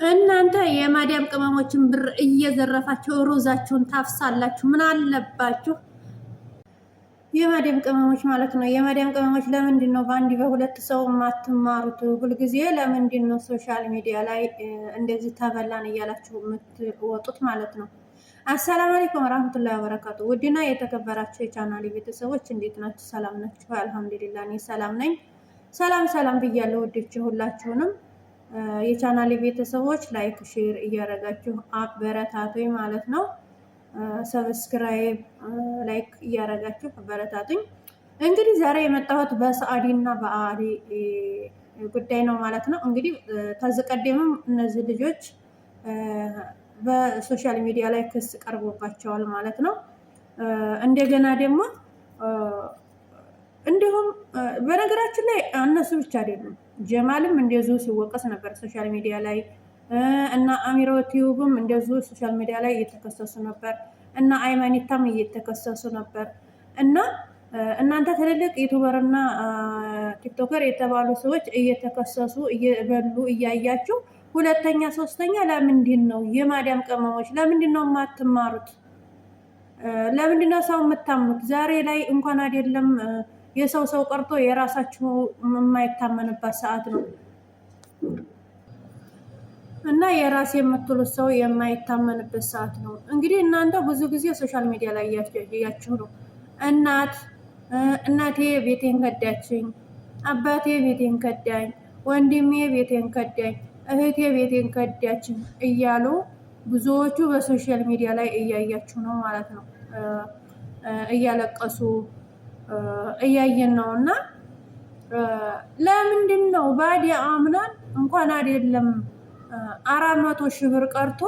እናንተ የማዲያም ቅመሞችን ብር እየዘረፋችሁ ሩዛችሁን ታፍሳላችሁ። ምን አለባችሁ? የማዲያም ቅመሞች ማለት ነው። የማዲያም ቅመሞች ለምንድን ነው በአንድ በሁለት ሰው የማትማሩት? ሁልጊዜ ለምንድን ነው social media ላይ እንደዚህ ተበላን እያላችሁ የምትወጡት ማለት ነው? السلام عليكم ورحمة الله وبركاته። ውድና የተከበራችሁ የቻናሌ ቤተሰቦች እንዴት ናችሁ? ሰላም ናችሁ? الحمد لله እኔ ሰላም ነኝ። ሰላም ሰላም ብያለሁ ውዶች ሁላችሁንም የቻናሌ ቤተሰቦች like፣ share እያደረጋችሁ አበረታቱኝ ማለት ነው። Subscribe፣ like እያደረጋችሁ አበረታቱኝ። እንግዲህ ዛሬ የመጣሁት በሰአዲ እና በአሊ ጉዳይ ነው ማለት ነው። እንግዲህ ከዚህ ቀደምም እነዚህ ልጆች በ social media ላይ ክስ ቀርቦባቸዋል ማለት ነው። እንደገና ደግሞ እንዲሁም በነገራችን ላይ እነሱ ብቻ አይደሉም። ጀማልም እንደዚሁ ሲወቀስ ነበር social media ላይ እና አሚሮ ቲዩብም እንደዚሁ social media ላይ እየተከሰሱ ነበር እና አይማኒታም እየተከሰሱ ነበር። እና እናንተ ትልልቅ YouTuber እና TikToker የተባሉ ሰዎች እየተከሰሱ እየበሉ እያያችሁ ሁለተኛ ሶስተኛ፣ ለምንድን ነው የማዳም ቅመሞች ለምንድን ነው የማትማሩት? ለምንድን ነው ሰው የምታምኑት? ዛሬ ላይ እንኳን አይደለም የሰው ሰው ቀርቶ የራሳችሁ የማይታመንበት ሰዓት ነው እና የራስ የምትሉት ሰው የማይታመንበት ሰዓት ነው። እንግዲህ እናንተ ብዙ ጊዜ social media ላይ እያያችሁ ነው። እናት እናቴ ቤቴን ከዳችኝ፣ አባቴ ቤቴን ከዳኝ፣ ወንድሜ ቤቴን ከዳኝ፣ እህቴ ቤቴን ከዳችኝ እያሉ ብዙዎቹ በ social media ላይ እያያችሁ ነው ማለት ነው፣ እያለቀሱ እያየን ነው። እና ለምንድን ነው ባዲያ አምናን እንኳን አይደለም 400,000 ብር ቀርቶ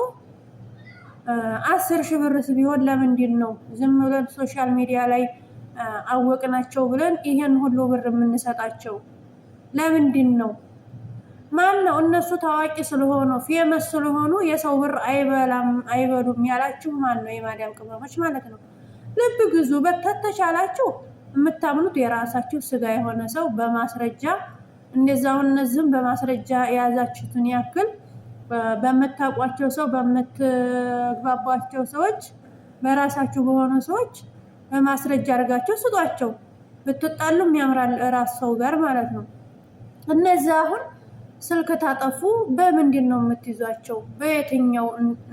10,000 ብርስ ቢሆን ለምንድን ነው ዝም ብለን social media ላይ አወቅናቸው ብለን ይሄን ሁሉ ብር የምንሰጣቸው ለምንድን ነው? ማን ነው እነሱ ታዋቂ ስለሆኑ famous ስለሆኑ የሰው ብር አይበላም አይበሉም ያላችሁ ማን ነው? የማዳም ቅመሞች ማለት ነው። ልብ ግዙ በተተቻላችሁ የምታምኑት የራሳችሁ ስጋ የሆነ ሰው በማስረጃ እንደዛው እነዚህም በማስረጃ የያዛችሁትን ያክል በምታውቋቸው ሰው በምትግባቧቸው ሰዎች በራሳችሁ በሆኑ ሰዎች በማስረጃ አድርጋችሁ ስጧቸው። ብትጣሉም ያምራል ራስ ሰው ጋር ማለት ነው። እነዚህ አሁን ስልክ ታጠፉ በምንድን ነው የምትይዟቸው? በየትኛው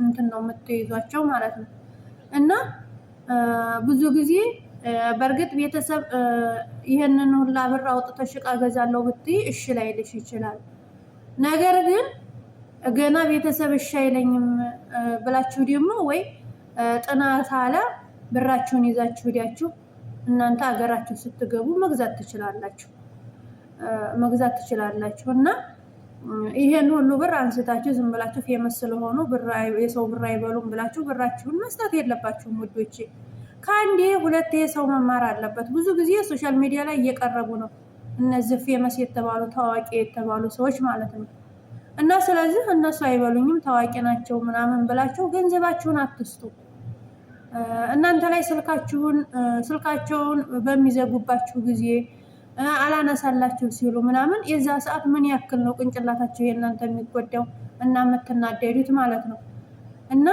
እንትን ነው የምትይዟቸው ማለት ነው። እና ብዙ ጊዜ በእርግጥ ቤተሰብ ይህንን ሁላ ብር አውጥተሽ ዕቃ እገዛለሁ ብትይ እሺ ላይልሽ ይችላል። ነገር ግን ገና ቤተሰብ እሺ አይለኝም ብላችሁ ደግሞ ወይ ጥናት አለ ብራችሁን ይዛችሁ ሄዳችሁ እናንተ አገራችሁ ስትገቡ መግዛት ትችላላችሁ መግዛት ትችላላችሁ። እና ይሄን ሁሉ ብር አንስታችሁ ዝም ብላችሁ famous ስለሆኑ የሰው ብር አይበሉም ብላችሁ ብራችሁን መስጠት የለባችሁም ውዶቼ። ከአንዴ ሁለቴ ሰው መማር አለበት። ብዙ ጊዜ social media ላይ እየቀረቡ ነው እነዚህ famous የተባሉ ታዋቂ የተባሉ ሰዎች ማለት ነው። እና ስለዚህ እነሱ አይበሉኝም ታዋቂ ናቸው ምናምን ብላችሁ ገንዘባችሁን አትስጡ። እናንተ ላይ ስልካችሁን ስልካቸውን በሚዘጉባችሁ ጊዜ አላነሳላችሁ ሲሉ ምናምን የዛ ሰዓት ምን ያክል ነው ቅንጭላታችሁ የእናንተ የሚጎዳው እና የምትናደዱት ማለት ነው እና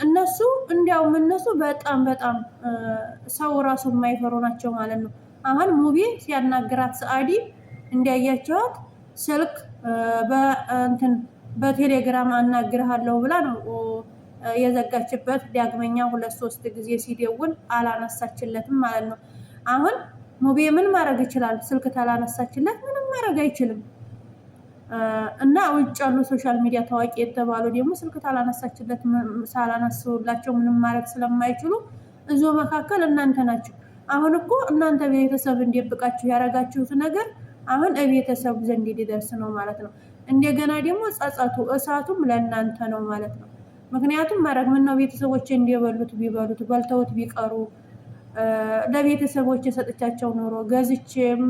እነሱ እንዲያውም እነሱ በጣም በጣም ሰው ራሱ የማይፈሩ ናቸው ማለት ነው። አሁን ሙቢ ሲያናግራት ሰአዲ እንዲያያቸዋት ስልክ በእንትን በቴሌግራም አናግርሃለሁ ብላ ነው የዘጋችበት። ዳግመኛ ሁለት ሶስት ጊዜ ሲደውል አላነሳችለትም ማለት ነው። አሁን ሙቤ ምን ማድረግ ይችላል? ስልክ ታላነሳችለት ምንም ማድረግ አይችልም። እና ውጭ ያሉ social media ታዋቂ የተባሉ ደግሞ ስልክ ታላነሳችለት ሳላነሱላቸው ምንም ማድረግ ስለማይችሉ እዞ መካከል እናንተ ናችሁ። አሁን እኮ እናንተ ቤተሰብ እንዲብቃችሁ ያደረጋችሁት ነገር አሁን እቤተሰቡ ዘንድ ሊደርስ ነው ማለት ነው። እንደገና ደግሞ ጸጸቱ እሳቱም ለእናንተ ነው ማለት ነው። ምክንያቱም ማድረግ ምነው ቤተሰቦች እንዲበሉት ቢበሉት በልተውት ቢቀሩ ለቤተሰቦች የሰጥቻቸው ኑሮ ገዝቼም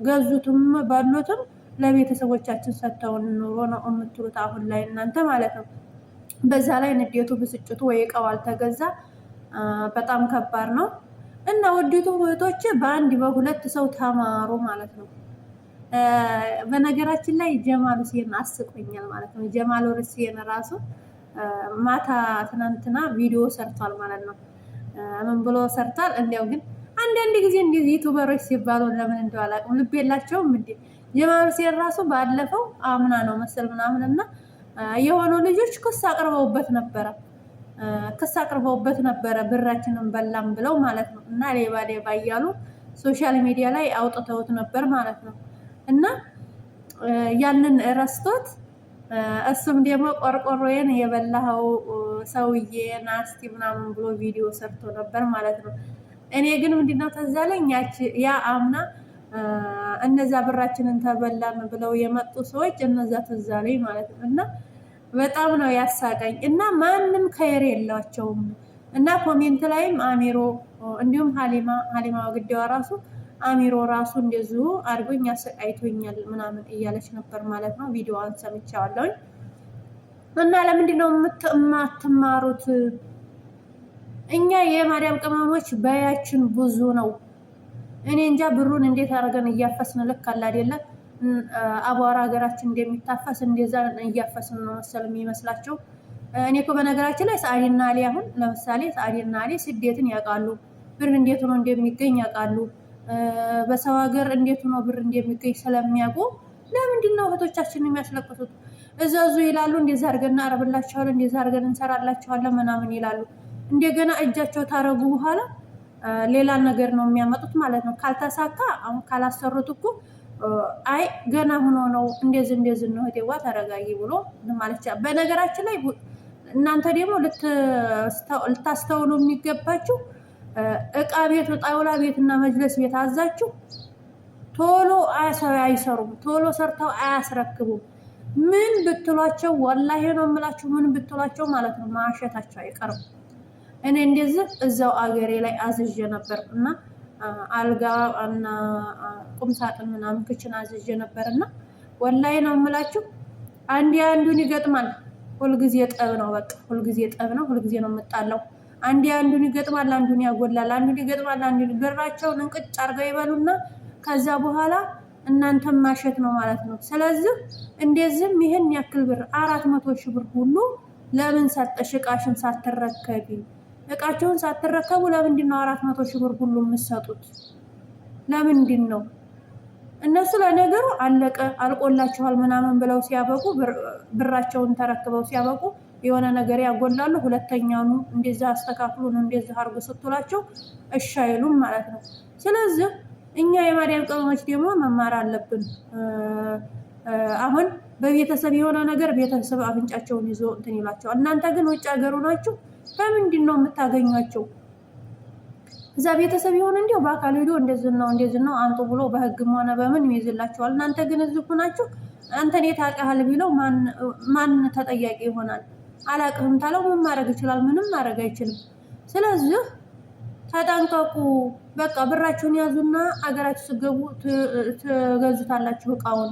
ገዙትም በሉትም ለቤተሰቦቻችን ሰጥተውን ኑሮ ነው የምትሉት አሁን ላይ እናንተ ማለት ነው። በዛ ላይ ንዴቱ፣ ብስጭቱ ወይ እቃው አልተገዛ በጣም ከባድ ነው እና ውዲቱ እህቶቼ በአንድ በሁለት ሰው ተማሩ ማለት ነው። በነገራችን ላይ ጀማል ሁሴን አስቆኛል ማለት ነው። ጀማል ሁሴን ራሱ ማታ ትናንትና ቪዲዮ ሰርቷል ማለት ነው። ምን ብሎ ሰርቷል? እንዲያው ግን አንዳንድ ጊዜ እንደዚህ YouTuber ኦች ሲባሉ ለምን እንደው አላውቅም፣ ልብ የላቸውም እንዴ? ጀማል ሁሴን ራሱ ባለፈው አምና ነው መሰል ምናምን እና የሆኑ ልጆች ክስ አቅርበውበት ነበረ ክስ አቅርበውበት ነበረ ብራችንን በላም ብለው ማለት ነው። እና ሌባ ሌባ እያሉ social media ላይ አውጥተውት ነበር ማለት ነው። እና ያንን ረስቶት እሱም ደግሞ ቆርቆሮዬን የበላኸው ሰውዬ ናስቲ ምናምን ብሎ ቪዲዮ ሰርቶ ነበር ማለት ነው። እኔ ግን ምንድነው ትዝ አለኝ ያ አምና እነዛ ብራችንን ተበላን ብለው የመጡ ሰዎች እነዛ ትዝ አለኝ ማለት ነው። እና በጣም ነው ያሳቀኝ። እና ማንም ከየር የላቸውም። እና comment ላይም አሚሮ እንዲሁም ሀሊማ ሀሊማ ግዴዋ ራሱ አሚሮ ራሱ እንደዚሁ አድርጎኝ አሰቃይቶኛል ምናምን እያለች ነበር ማለት ነው። ቪዲዮዋን ሰምቻለሁኝ። እና ለምንድን ነው የማትማሩት? እኛ የማርያም ቅመሞች በያችን ብዙ ነው። እኔ እንጃ ብሩን እንዴት አድርገን እያፈስን ልክ አለ አይደለ? አቧራ ሀገራችን እንደሚታፈስ እንደዛ እያፈስን ነው መሰል የሚመስላቸው። እኔ እኮ በነገራችን ላይ ሰአዲና አሊ አሁን ለምሳሌ ሰአዲና አሊ ስደትን ያውቃሉ፣ ብር እንዴት ሆኖ እንደሚገኝ ያውቃሉ። በሰው ሀገር እንዴት ሆኖ ብር እንደሚገኝ ስለሚያውቁ ለምንድን ነው እህቶቻችንን የሚያስለቅሱት? እዘዙ ይላሉ። እንደዛ አድርገን እናረብላቸዋለን፣ እንደዛ አድርገን እንሰራላቸዋለን ምናምን ይላሉ። እንደገና እጃቸው ታረጉ በኋላ ሌላ ነገር ነው የሚያመጡት ማለት ነው። ካልተሳካ አሁን ካላሰሩት እኮ አይ ገና ሆኖ ነው እንደዚህ እንደዚህ ነው እህቴዋ ተረጋጊ ብሎ ማለት ይችላል። በነገራችን ላይ እናንተ ደግሞ ልታስተውሉ የሚገባችሁ እቃ ቤት ጣውላ ቤትና መጅለስ ቤት አዛችሁ ቶሎ አይሰሩም፣ ቶሎ ሰርተው አያስረክቡም። ምን ብትሏቸው ወላሂ ነው የምላችሁ፣ ምን ብትሏቸው ማለት ነው ማሸታቸው አይቀርም። እኔ እንደዚህ እዛው አገሬ ላይ አዝዤ ነበር እና አልጋ እና ቁም ሳጥን ምናምን ክችን አዝዤ ነበር እና ወላሂ ነው የምላችሁ አንድ አንዱን ይገጥማል። ሁልጊዜ ጠብ ነው፣ በቃ ሁልጊዜ ጠብ ነው፣ ሁልጊዜ ነው የምጣለው። አንድ አንዱን ይገጥማል፣ አንዱን ያጎላል፣ አንዱን ይገጥማል፣ አንዱን ብራቸውን እንቅጭ አድርገው ይበሉና ከዛ በኋላ እናንተም ማሸት ነው ማለት ነው። ስለዚህ እንደዚህም ይህን ያክል ብር 400,000 ብር ሁሉ ለምን ሰጠሽ እቃሽን ሳትረከቢ? እቃቸውን ሳትረከቡ ለምንድን ነው 400,000 ብር ሁሉ የምትሰጡት? ለምንድን ነው? እነሱ ለነገሩ አለቀ አልቆላችኋል ምናምን ብለው ሲያበቁ ብራቸውን ተረክበው ሲያበቁ የሆነ ነገር ያጎላሉ። ሁለተኛውኑ እንደዚህ አስተካክሉ ነው እንደዚህ አድርጉ ስትላቸው እሺ አይሉም ማለት ነው። ስለዚህ እኛ የማርያም ቅመሞች ደግሞ መማር አለብን። አሁን በቤተሰብ የሆነ ነገር ቤተሰብ አፍንጫቸውን ይዞ እንትን ይሏቸዋል። እናንተ ግን ውጭ ሀገሩ ናችሁ፣ በምንድን ነው የምታገኟቸው? እዛ ቤተሰብ የሆነ እንዲያው በአካል ሄዶ እንደዚህ ነው እንደዚህ ነው አንጡ ብሎ በህግም ሆነ በምን ይይዝላቸዋል። እናንተ ግን እዚህ ናችሁ። አንተን የት አውቅሃል ቢለው ማን ተጠያቂ ይሆናል? አላቅህም ታለው ምን ማድረግ ይችላል? ምንም ማድረግ አይችልም። ስለዚህ ተጠንቀቁ። በቃ ብራችሁን ያዙና አገራችሁ ስገቡ ትገዙታላችሁ እቃውን።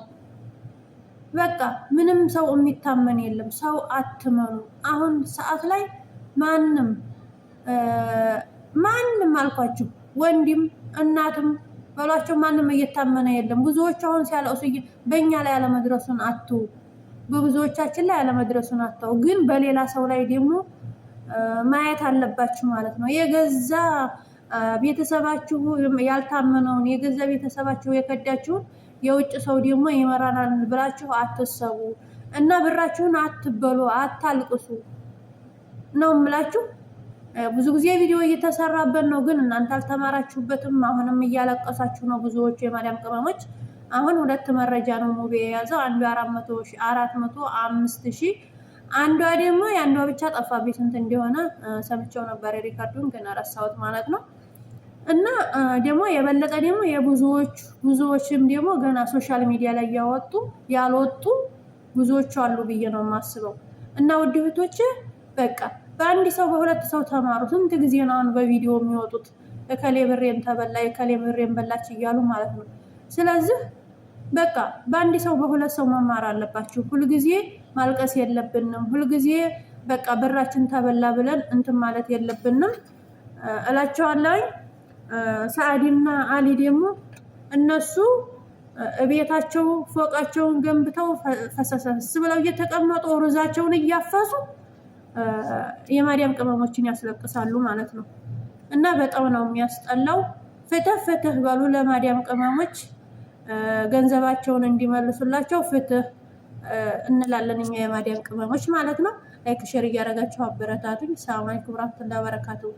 በቃ ምንም ሰው የሚታመን የለም። ሰው አትመኑ። አሁን ሰዓት ላይ ማንም ማንም አልኳችሁ ወንድም እናትም በሏቸው ማንም እየታመነ የለም። ብዙዎቹ አሁን ሲያለቅሱ በእኛ ላይ አለመድረሱን አትው፣ በብዙዎቻችን ላይ አለመድረሱን አትው። ግን በሌላ ሰው ላይ ደግሞ ማየት አለባችሁ ማለት ነው። የገዛ ቤተሰባችሁ ያልታመነውን የገዛ ቤተሰባችሁ የከዳችሁን የውጭ ሰው ደግሞ ይመራናል ብላችሁ አትሰቡ እና ብራችሁን አትበሉ፣ አታልቅሱ ነው የምላችሁ። ብዙ ጊዜ ቪዲዮ እየተሰራበት ነው፣ ግን እናንተ አልተማራችሁበትም። አሁንም እያለቀሳችሁ ነው ብዙዎቹ የማዳም ቅመሞች። አሁን ሁለት መረጃ ነው ሙቤ የያዘው፣ አንዱ 405,000፣ አንዷ ደግሞ የአንዷ ብቻ ጠፋብኝ ስንት እንደሆነ ሰምቼው ነበር record ኡን ግን ረሳሁት ማለት ነው። እና ደግሞ የበለጠ ደግሞ የብዙዎች ብዙዎችም ደግሞ ገና social media ላይ ያወጡ ያልወጡ ብዙዎቹ አሉ ብዬ ነው የማስበው። እና ውድ እህቶቼ በቃ በአንድ ሰው በሁለት ሰው ተማሩ። ስንት ጊዜ ነው አሁን በቪዲዮ የሚወጡት እከሌ ብሬን ተበላ እከሌ ብሬን በላች እያሉ ማለት ነው። ስለዚህ በቃ በአንድ ሰው በሁለት ሰው መማር አለባችሁ። ሁልጊዜ ማልቀስ የለብንም። ሁልጊዜ በቃ ብራችን ተበላ ብለን እንትን ማለት የለብንም እላቸዋለሁኝ። ሰአዲና አሊ ደግሞ እነሱ እቤታቸው ፎቃቸውን ገንብተው ፈሰሰስ ብለው እየተቀመጡ ሩዛቸውን እያፈሱ የማዲያም ቅመሞችን ያስለቅሳሉ ማለት ነው። እና በጣም ነው የሚያስጠላው። ፍትህ ፍትህ በሉ ለማዲያም ቅመሞች ገንዘባቸውን እንዲመልሱላቸው ፍትህ እንላለን እኛ የማዲያም ቅመሞች ማለት ነው። Like share እያደረጋችሁ አበረታቱኝ። ሰላም አለይኩም ወራህመቱላሂ ወበረካቱሁ።